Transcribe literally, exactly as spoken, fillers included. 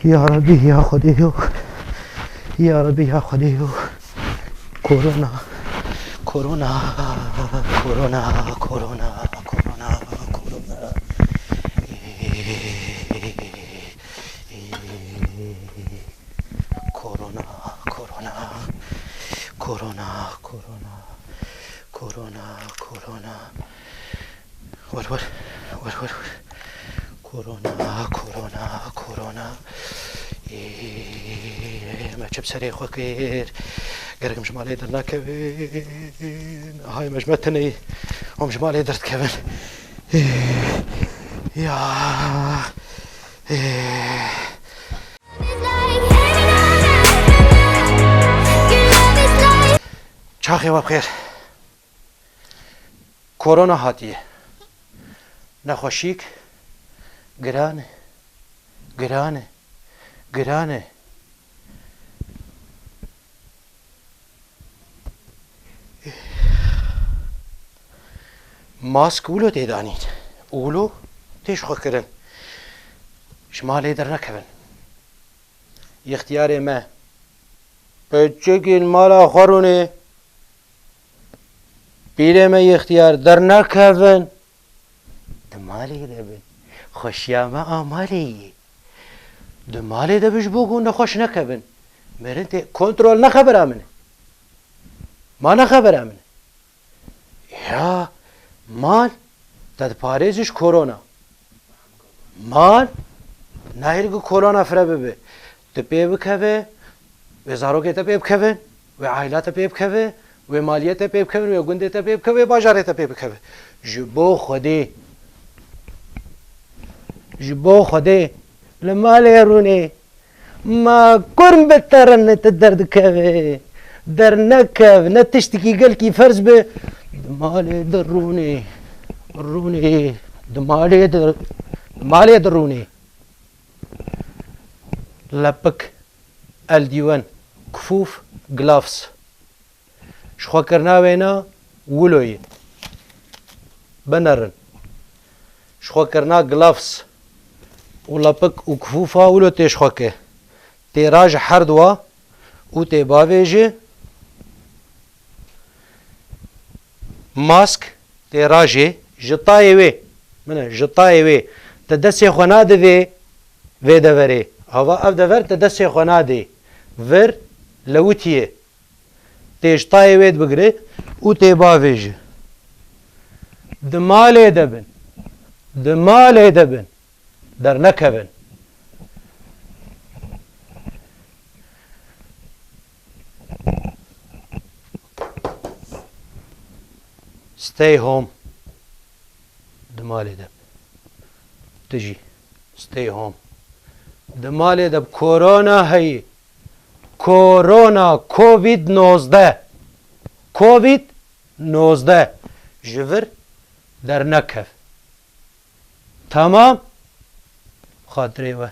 Ya Rabbi, ya Xwedê yo. Ya Rabbi, ya Xwedê yo. Korona. Korona. Korona. Korona. Korona. Korona. Korona. Korona. Korona. Korona. Korona. Korona. Wer, wer. Wer, wer, wer. Korona, korona, korona. Ê, me çi bi serê xwe kir? Gerek em ji malê dernakevin. Hay me ji me tenê. Em ji malê derdikevin. Ê, ya. Ê. Çaxê we bi xêr. Korona hatiye. Nexweşîk giran e, giran e, giran e. Mask wilo tê danîn. Wilo tê ji xwe kirin. Ji malê dernekevin. Yextiyarê me. Piçikî li mala xwe rûnê. Pîrê me yextiyar dernekevin. Di malê de bin. Xweşiya me a malê ye. Di malê de bin ji bo ku nexweş nekevin. Mirin tê kontrol ne xebera min e. Ma ne xebera min e. Ya mal te diparêzî ji korona. Mal nahêl ku korona fire bibe. Tu pê bikeve, wê zarokê te pê bikevin, wê aîla te pê bikeve, wê maliyê te pê bikevin, wê gundê te pê bikeve, wê bajarê te pê bikeve. Ji bo Xwedê, ji bo Xwedê li malê rûnê. Ma kurm bi te re ne tu derdikeve. Dernekev, ne tiştekî gelkî ferz be. Di malê de rûnê. Rûnê. Di malê de, di malê de rûnê. Lepik, eldîwen, kufûf, gloves. Ji xwe kirina wêna wilo ye. Binerin. Ji xwe kirina gloves û lepik û kifûfa wilo tê ji xwe ke. Tê ra ji her dua û tê bavê ji mask tê ra jê ji tayê wê. Min e, ji tayê wê. Te destê xwe nade vê, vê deverê. Hava ev dever te destê xwe nadê. Vir lewitiyê. Tê ji tayê wê dibigire û tê bavêje. Di malê de bin. Di malê de bin. Dernekevin. Stay home. Di malê de. Tu jî. Stay home. Di malê de korona heye. Korona, covid nozdeh. Covid nozdeh. Ji vir dernekev. Tamam? Xatirê we.